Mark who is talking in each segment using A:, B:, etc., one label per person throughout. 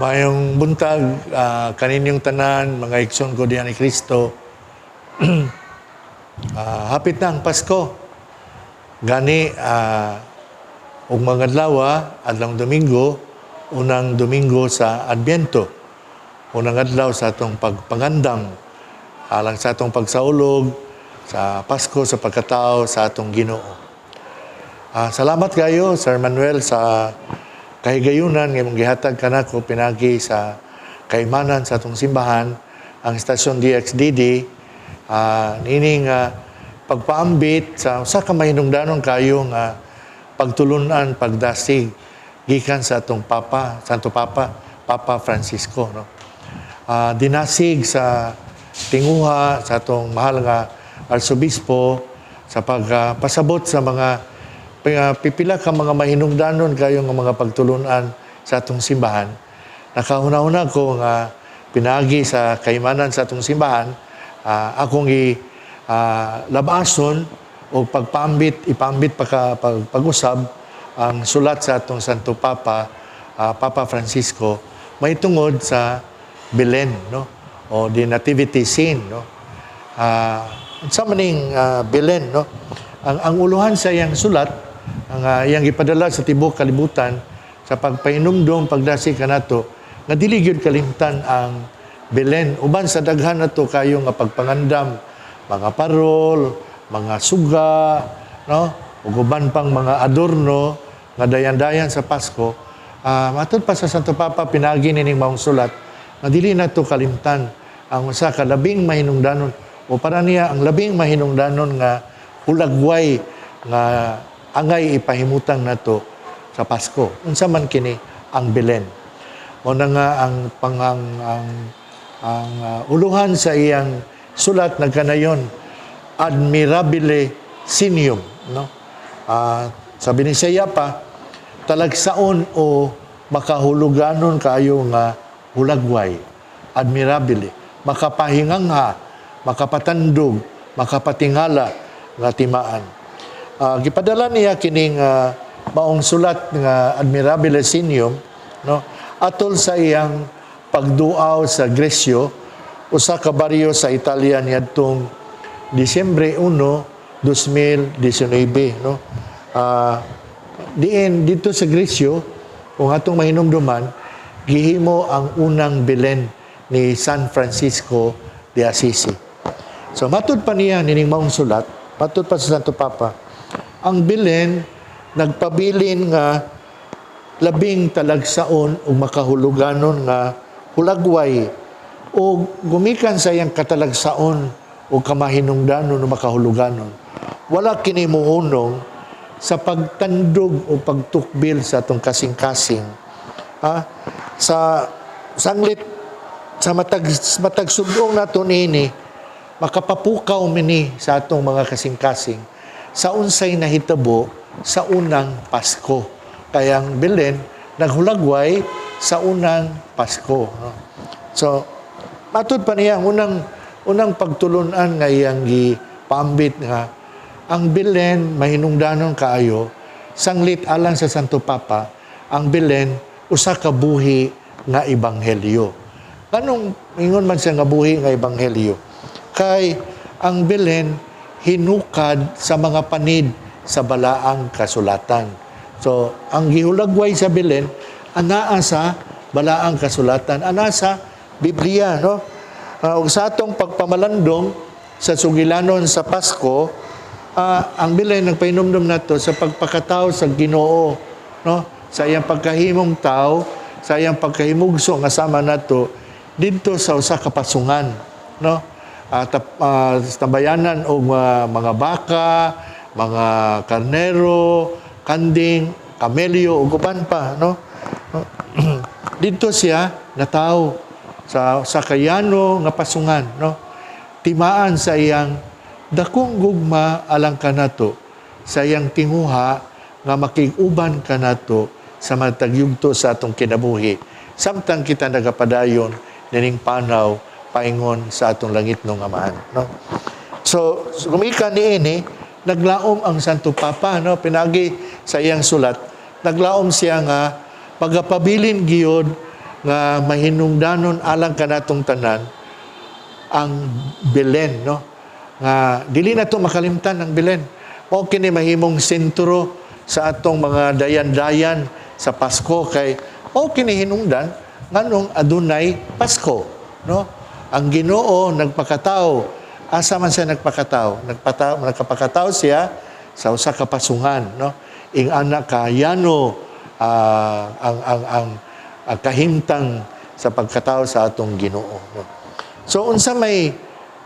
A: Maayong buntag kaninyong tanan, mga igsoon ko diha ni Kristo. Hapit na ang Pasko. Gani ug mga adlaw, adlawng Domingo, unang Domingo sa Adbyento. Unang adlaw sa atong pagpangandam alang sa atong pagsaulog sa Pasko sa pagkatao sa atong Ginoo. Salamat kayo, Sir Manuel, sa kahigayunan nga imong gihatag kanako pinagi sa kaimanan sa atong simbahan, ang istasyon DXDD, nining pagpaambit sa usa ka mahinungdanon kayo nga pagtulunan, pagdasig gikan sa atong Papa, Santo Papa, Papa Francisco, no? Dinasig sa tinguha sa atong mahal nga Arsobispo sa pagpasabot sa mga pipila ka mga mahinungdanon kayo nga mga pagtulunan sa atong simbahan. Nakahuna-huna ko nga pinagi sa kaimanan sa atong simbahan, akong i labason o pagpaambit, ipambit pag-usab ang sulat sa atong Santo Papa, Papa Francisco, mahitungod sa Belen, no? O the nativity scene, no? Unsa maning Belen, no? Ang uluhan sa iyang sulat, ang iyang gipadala sa tibuok kalibutan sa pagpahinumdom, pagdasig kanato nga dili gyud kalimtan ang Belen uban sa daghan nato kayo nga pagpangandam, mga parol, mga suga, no, ug uban pang mga adorno nga dayan-dayan sa Pasko. Matud pa sa Santo Papa pinagi nining maong sulat nga dili nato kalimtan ang usa ka labing mahinungdanon o para niya ang labing mahinungdanon nga hulagway nga angay ipahimutang nato sa Pasko. Unsa man kini ang Belen? Mao na nga ang pangang ang uluhan sa iyang sulat nagkanayon "Admirabile Scaenium", no? Sabi ni siya pa, talagsaon o makahuluganon kaayo nga hulagway, admirabile, makapahingangha, makapatandog, makapatingala nga timaan. Gipadala niya kining maong sulat nga "Admirabile Scaenium", no, atol sa iyang pagduaw sa Greccio, usa ka baryo sa Italia, niadtong Disyembre 1, 2019, no? Diin dito sa Greccio, kung atong mahinumduman, gihimo ang unang Belen ni San Francisco de Assisi. So matud pa niya nining maong sulat, matud pa sa Santo Papa, ang Belen nagpabilin nga labing talagsaon ug makahuluganon nga hulagway o gumikan sa iyang katalagsaon o kamahinungdanon o makahuluganon. Wala kini muhunong sa pagtandog o pagtukbil sa atong kasing-kasing. Ha? Sa sanglit sa matag matag sub-ong nato niini, makapapukaw mini sa atong mga kasing-kasing sa unsay nahitabo sa unang Pasko. Kaya ang Belen naghulagway sa unang Pasko. No? So, matud pa niya ang unang unang pagtulunan nga iyang gipaambit nga ang Belen mahinungdanon kaayo. Sanglit alang sa Santo Papa, ang Belen usa ka buhi nga ebanghelyo. Anong ingon man siya nga buhi nga ebanghelyo? Kay ang Belen hinukad sa mga panid sa balaang kasulatan. So, ang gihulagway sa Belen anaa sa balaang kasulatan, anaa sa Biblia, no? Ug sa atong pagpamalandong sa sugilanon sa Pasko, ang Belen nagpahinumdum nato sa pagpakatao sa Ginoo, no? Sa iyang pagkahimong tao, sa iyang pagkahimugso nga sama nato didto sa usa ka pasungan, no? Tambayanan og mga baka, mga karnero, kanding, kamelyo ug uban pa, no? Didto siya natawo sa kayano nga pasungan, no? Timaan sa iyang dakong gugma alang kanato, sa iyang tinguha nga makig-uban kanato sa matag yugto sa atong kinabuhi samtang kita nagapadayon nining panaw paingon sa atong langitnong Amahan, no? So gumikan niini, naglaom ang Santo Papa, no, pinagi sa iyang sulat, naglaom siya nga pagapabilin giyod nga mahinungdanon alang kanatong tanan ang Belen, no? Nga dili na to makalimtan ang Belen. Mao kini mahimong sentro sa atong mga dayan-dayan sa Pasko kay mao kini hinungdan nganong adunay Pasko, no? Ang Ginoo nagpakatao. Asa man siya nagpakatao? Nagpakatao siya sa usa ka pasungan, no? Ing-ana ka yano ang kahimtang sa pagkatao sa atong Ginoo, no? So unsa may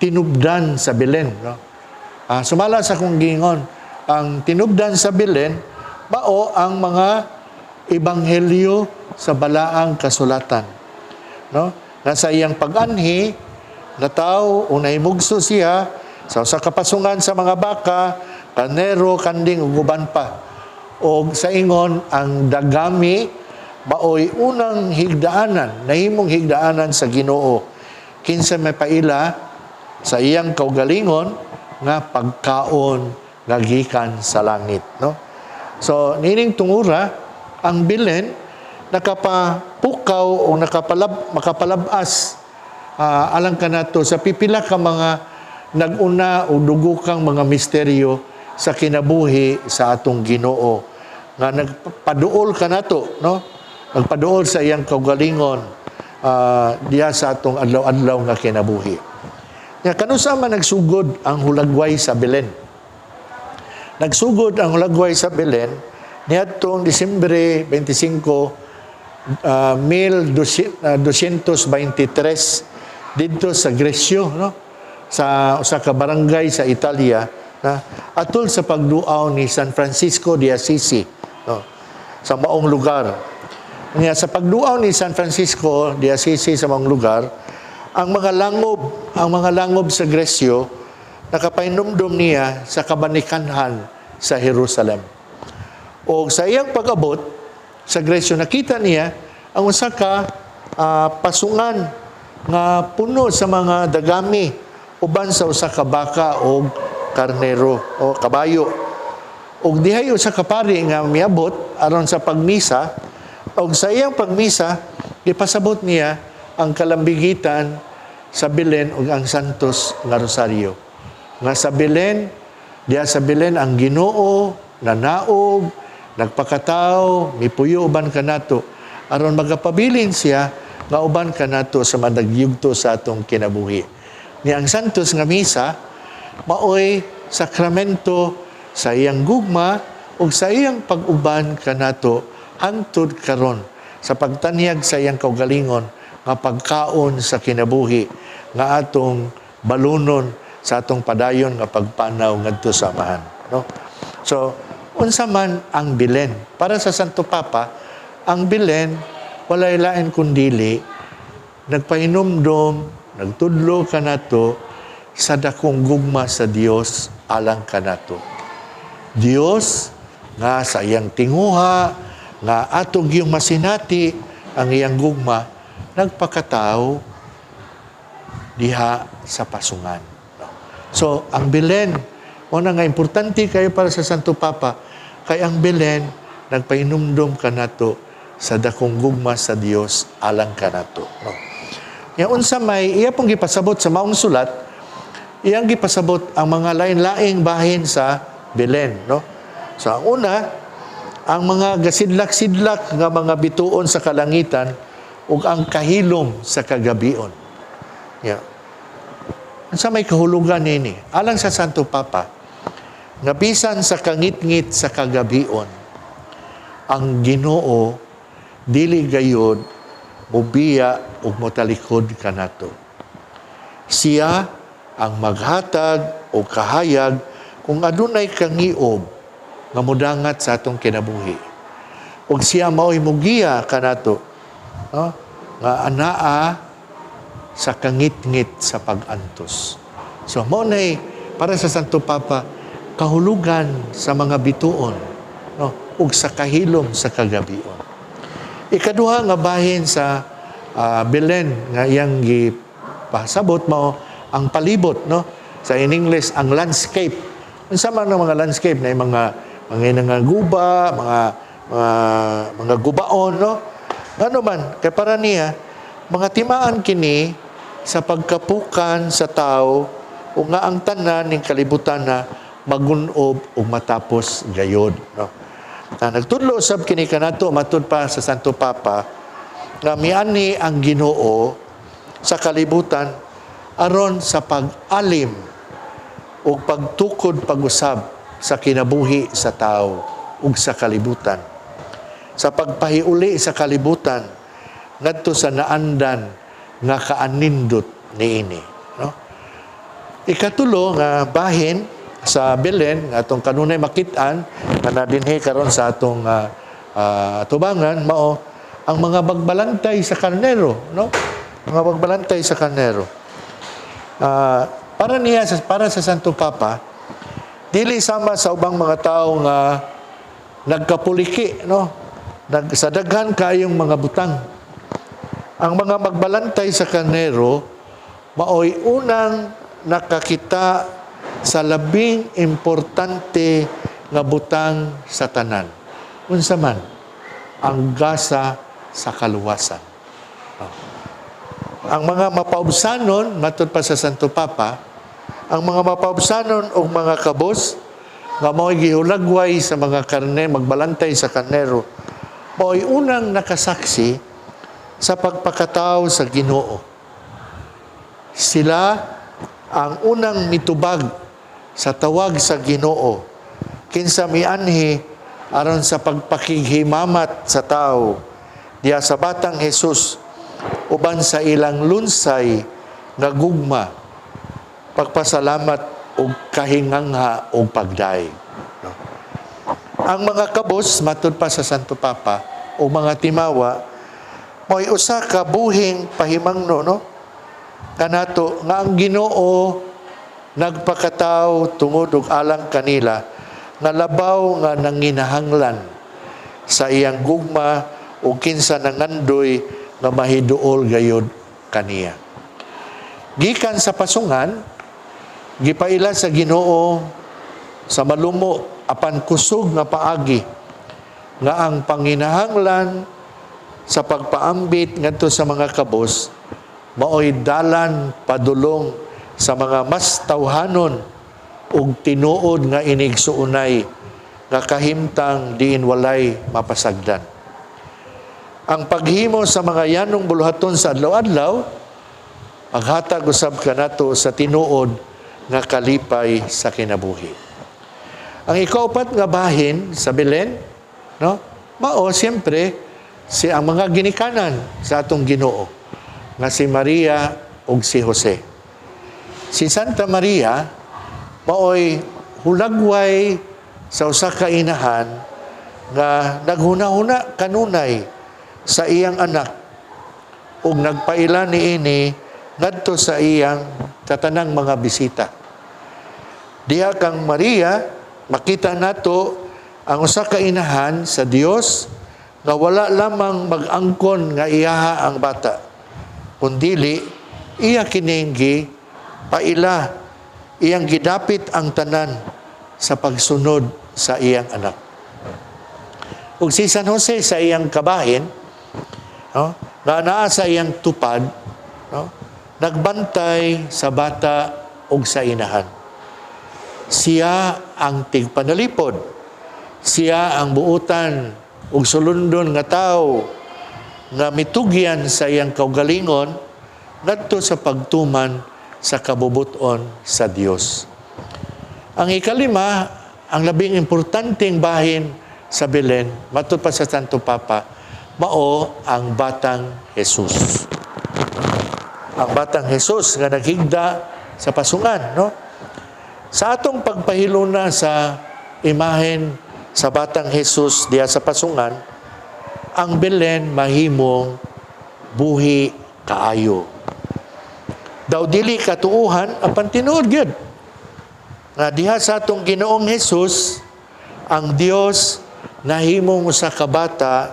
A: tinubdan sa Belen, no? Sumala sa akong giingon, ang tinubdan sa Belen mao ang mga ebanghelyo sa Balaang Kasulatan, no? Nga sa iyang pag-anhi, nataw o nahimugso siya sa usa ka pasungan sa mga baka, karnero, kanding ug uban pa. Og sa ingon, ang dagami maoy unang higdaanan, nahimong higdaanan sa Ginoo. Kinsa may paila sa iyang kaugalingon nga pagkaon nga gikan sa langit, no? So niining tungura, ang Belen nakapapukaw o makapalabas alang kanato sa pipila ka mga nag-una o dugukang mga misteryo sa kinabuhi sa atong Ginoo nga nagpaduol kanato, no? Nagpaduol sa iyang kaugalingon diya sa atong adlaw-adlaw nga kinabuhi. Nya kanusa man nagsugod ang hulagway sa Belen? Nagsugod ang hulagway sa Belen niadtong Disyembre 25, 1223 didto sa Greccio, no? Sa usa ka barangay sa Italia na atol sa pagduaw ni San Francisco de Assisi, no? Sa maong lugar. Nya sa pagduaw ni San Francisco de Assisi sa maong lugar, ang mga langob sa Greccio nakapahinumdom niya sa kabanikanhan sa Jerusalem. O sa iyang pag-abot sa Greccio, nakita niya ang usa ka pasungan nga puno sa mga dagami uban sa usa ka baka o karnero o kabayo. Og dihay usa ka pari nga miabot aron sa pagmisa, og sa iyang pagmisa gipasabot niya ang kalambigitan sa Belen ug ang Santos nga Rosario. Nga sa Belen, diya sa Belen ang Ginoo nanaog, nagpakatao, mipuyo uban kanato aron magapabilin siya nga uban kanato sa madagyugto sa atong kinabuhi. Ni ang Santos nga Misa maoy sakramento sa iyang gugma ug sa iyang pag-uban kanato hangtod karon sa pagtanyag sa iyang kaugalingon nga pagkaon sa kinabuhi nga atong balunon sa atong padayon nga pagpanaw ngadto sa Amahan, no? So unsa man ang Belen? Para sa Santo Papa, ang Belen walay lain kundili nagpahinumdom, nagtudlo kanato sa dakong gugma sa Dios alang kanato. Dios nga sa iyang tinguha nga atong iyong masinati ang iyang gugma, nagpakatao diha sa pasungan, no? So ang Belen mo na nga importante kayo para sa Santo Papa kay ang Belen nagpahinumdom kanato sa dakong gugma sa Dios alang kanato, no? Ya unsa may iya pong gipasabot sa maong sulat? Iyang gipasabot ang mga lain-laing bahin sa Belen, no? So ang una, ang mga gasidlak-sidlak nga mga bituon sa kalangitan ug ang kahilom sa kagabion. Yeah. Unsa may kahulugan nini? Alang sa Santo Papa, nga bisan sa kangitngit sa kagabion, ang Ginoo dili gayod mobiya ug motalikod kanato. Siya ang maghatag og kahayag kung adunay kangiob nga modangat sa atong kinabuhi. Ug siya mao'y mugiya kanato, no? Nga anaa sa kangitngit sa pag-antos. So mao nay para sa Santo Papa kahulugan sa mga bituon, no, ug sa kahilom sa kagabion. Ikaduha nga bahin sa Belen nga iyang gipasabot mao ang palibot, no? Sa in English, ang landscape. Unsa man ang mga landscape na mga guba, mga gubaon, no? Ano man, kay para niya, mga timaan kini sa pagkapukan sa tao o nga ang tanan ning kalibutan na magunob ug matapos gayod, no? Na nagtudlo sab kini kanato, matud pa sa Santo Papa, nga miani ang Ginoo sa kalibutan aron sa pag-alim ug pagtukod pag-usab sa kinabuhi sa tao ug sa kalibutan, sa pagpahiuli sa kalibutan ngadto sa naandan nga kaanindot niini, no? Ikatulo nga bahin sa Belen nga atong kanunay makit-an nga nadinhi karon sa atong tubangan mao ang mga bagbalantay sa karnero, no? Mga bagbalantay sa karnero. Para niya para sa Santo Papa, dili sama sa ubang mga tao nga nagkapuliki, no, sa daghan kayong mga butang. Ang mga magbalantay sa karnero maoy unang nakakita sa labing importante nga butang sa tanan. Unsa man? Ang gasa sa kaluwasan. Oh. Ang mga mapaubsanon, matud pa sa Santo Papa, ang mga mapaubsanon og mga kabos nga mao'y gihulagway sa mga karne, magbalantay sa karnero, mao'y unang nakasaksi sa pagpakatao sa Ginoo. Sila ang unang mitubag sa tawag sa Ginoo kinsa mianhi aron sa pagpakighimamat sa tao diha sa batang Jesus uban sa ilang lunsay nga gugma, pagpasalamat ug kahingangha ug pagdayeg, no? Ang mga kabos, matud pa sa Santo Papa, o mga timawa, mo'y usa ka buhing pahimangno, no, kanato nga ang Ginoo nagpakatao tungod ug alang kanila, nga labaw nga nanginahanglan sa iyang gugma ug kinsa nangandoy nga mahiduol gayod kaniya. Gikan sa pasungan, gipaila sa Ginoo sa malumo apan kusog nga paagi nga ang panginahanglan sa pagpaambit ngadto sa mga kabos maoy dalan padulong sa mga mas tawhanon ug tinuod nga inigsuonay nga kahimtang diin walay mapasagdan. Ang paghimo sa mga yanong buluhaton sa adlaw-adlaw paghatag usab kanato sa tinuod nga kalipay sa kinabuhi. Ang ikaupat nga bahin sa Belen, no? Mao siyempre si ang mga ginikanan sa atong Ginoo nga si Maria ug si Jose. Si Santa Maria maoy hulagway sa usa ka inahan nga naghuna-huna kanunay sa iyang anak ug nagpaila niini ngadto sa iyang tatanang mga bisita. Diha kang Maria makita nato ang usa ka inahan sa Dios nga wala lamang mag-angkon nga iyaha ang bata, kundili iya kining paila, iyang gidapit ang tanan sa pagsunod sa iyang anak. Ug si San Jose sa iyang kabahin, no, nga naa sa iyang tupad, no, nagbantay sa bata ug sa inahan. Siya ang tigpanalipod. Siya ang buutan ug sulundon nga tao nga mitugyan sa iyang kaugalingon ngadto sa pagtuman sa kabubuton sa Dios. Ang ikalima, ang labing importanteng bahin sa Belen, matud pa sa Santo Papa, mao ang batang Jesus. Ang batang Jesus nga naghigda sa pasungan, no? Sa atong pagpahiluna sa imahen sa batang Jesus diha sa pasungan, ang Belen mahimong buhi kaayo. Daw dili katuuhan apan tinuod gyud nga diha sa atong Ginoong Hesus, ang Dios nahimong usa ka bata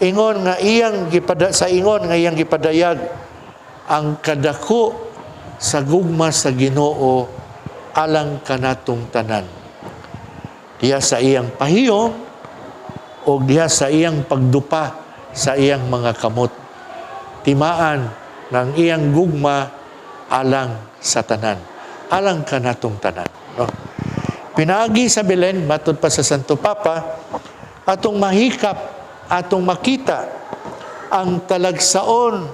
A: ingon nga iyang gipada sa ingon nga iyang gipadayag ang kadako sa gugma sa Ginoo alang kanatong tanan. Diha sa iyang pahiyom o diha sa iyang pagdupa sa iyang mga kamot. Timaan ng iyang gugma alang sa tanan. Alang kanatong tanan. No? Pinaagi sa Belen, matud pa sa Santo Papa, atong mahikap, atong makita ang talagsaon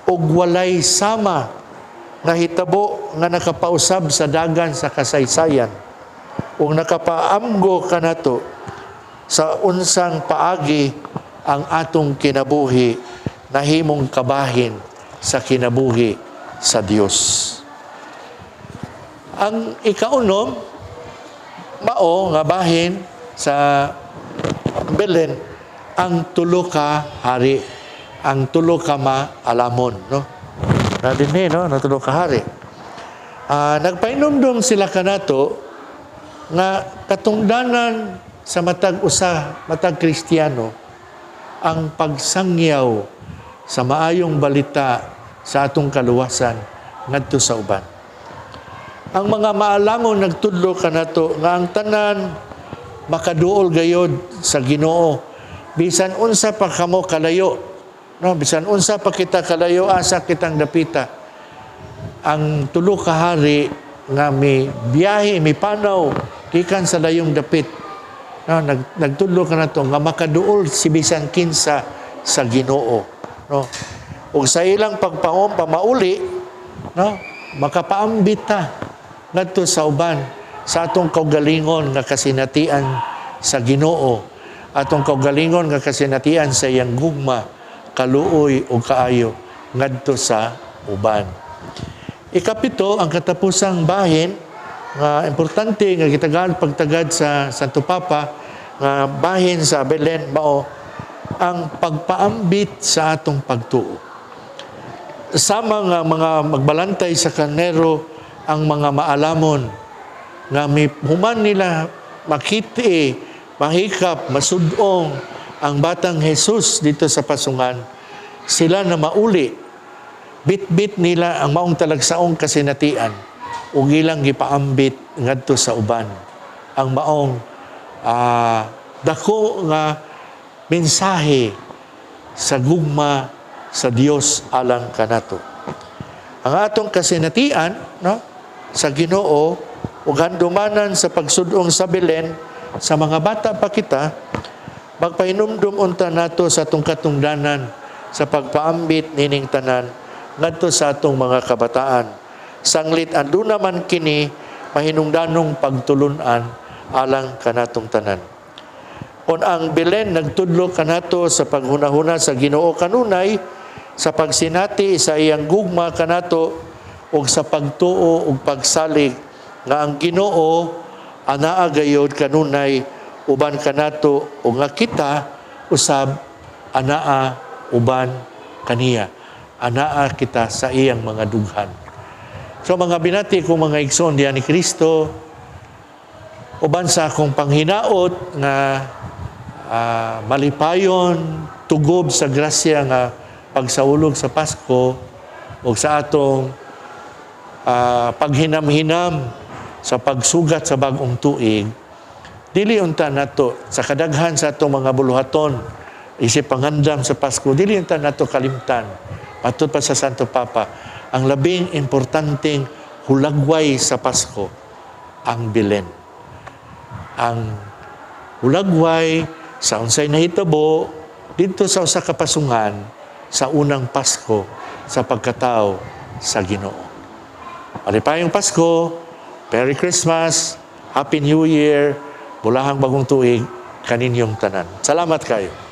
A: ug walay sama nga hitabo nga nakapausab sa dagan sa kasaysayan ug nakapaamgo kanato sa unsang paagi ang atong kinabuhi nahimong kabahin sa kinabuhi sa Dios. Ang ikaunom mao nga bahin sa Belen, ang tulo ka hari, ang tulo ka maalamon, no? Na dinhi, no, na tulo ka hari. Nagpainumdum sila kanato nga katungdanan sa matag usa, matag Kristiyano, ang pagsangyaw sa maayong balita sa atong kaluwasan ngadto sa uban. Ang mga maalamon nagtudlo kanato nga ang tanan makaduol gayod sa Ginoo bisan unsa pa kamo kalayo, no? Bisan unsa pa kita kalayo, asa kitang dapita. Ang tulo ka hari nga mi biyahe, mi panaw gikan sa layong dapit, no, nagtudlo kanato nga makaduol si bisan kinsa sa Ginoo, no? Ug sa ilang pagpaom pamauli, no, makapaambit ta ngadto sa uban sa atong kaugalingon nga kasinatian sa Ginoo, atong kaugalingon nga kasinatian sa iyang gugma, kaluoy ug kaayo ngadto sa uban. Ikapito, ang katapusang bahin nga importante nga gitagaan pagtagad sa Santo Papa nga bahin sa Belen mao ang pagpaambit sa atong pagtuo. Sama nga mga magbalantay sa karnero, ang mga maalamon nga mi human nila makiti, mahikap, masudong ang batang Jesus dito sa pasungan, sila na mauli. Bit-bit nila ang maong talagsaong kasinatian ug ilang gipaambit ngadto sa uban ang maong dako nga mensahe sa gugma sa Dios alang kanato. Ang atong kasinatian, no, sa Ginoo ug handumanan sa pagsudong sa Belen sa mga bata pa kita, magpahinumdum unta nato sa atong katungdanan sa pagpaambit nining tanan ngadto sa atong mga kabataan. Sanglit aduna man kini mahinungdanong pagtulunan alang kanatong tanan. Kung ang Belen nagtudlo kanato sa paghunahuna sa Ginoo kanunay, sa pagsinati sa iyang gugma kanato ug sa pagtuo ug pagsalig nga ang Ginoo anaa gayod kanunay uban kanato ug nga kita usab anaa uban kaniya, anaa kita sa iyang mga dughan. So mga binati kong mga igsoon diha ni Kristo, uban sa akong panghinaot nga malipayon, tugob sa grasya nga pagsaulog sa Pasko ug sa atong paghinam-hinam sa pagsugat sa bag-ong tuig, dili unta nato sa kadaghan sa atong mga buluhaton isip pangandam sa Pasko, dili unta nato kalimtan, matud pa sa Santo Papa, ang labing importanteng hulagway sa Pasko, ang Belen, ang hulagway sa unsay nahitabo didto sa usa ka pasungan sa unang Pasko sa pagkatao sa Ginoo. Malipayong Pasko, Merry Christmas, Happy New Year, bulahang bagong tuig kaninyong tanan. Salamat kayo.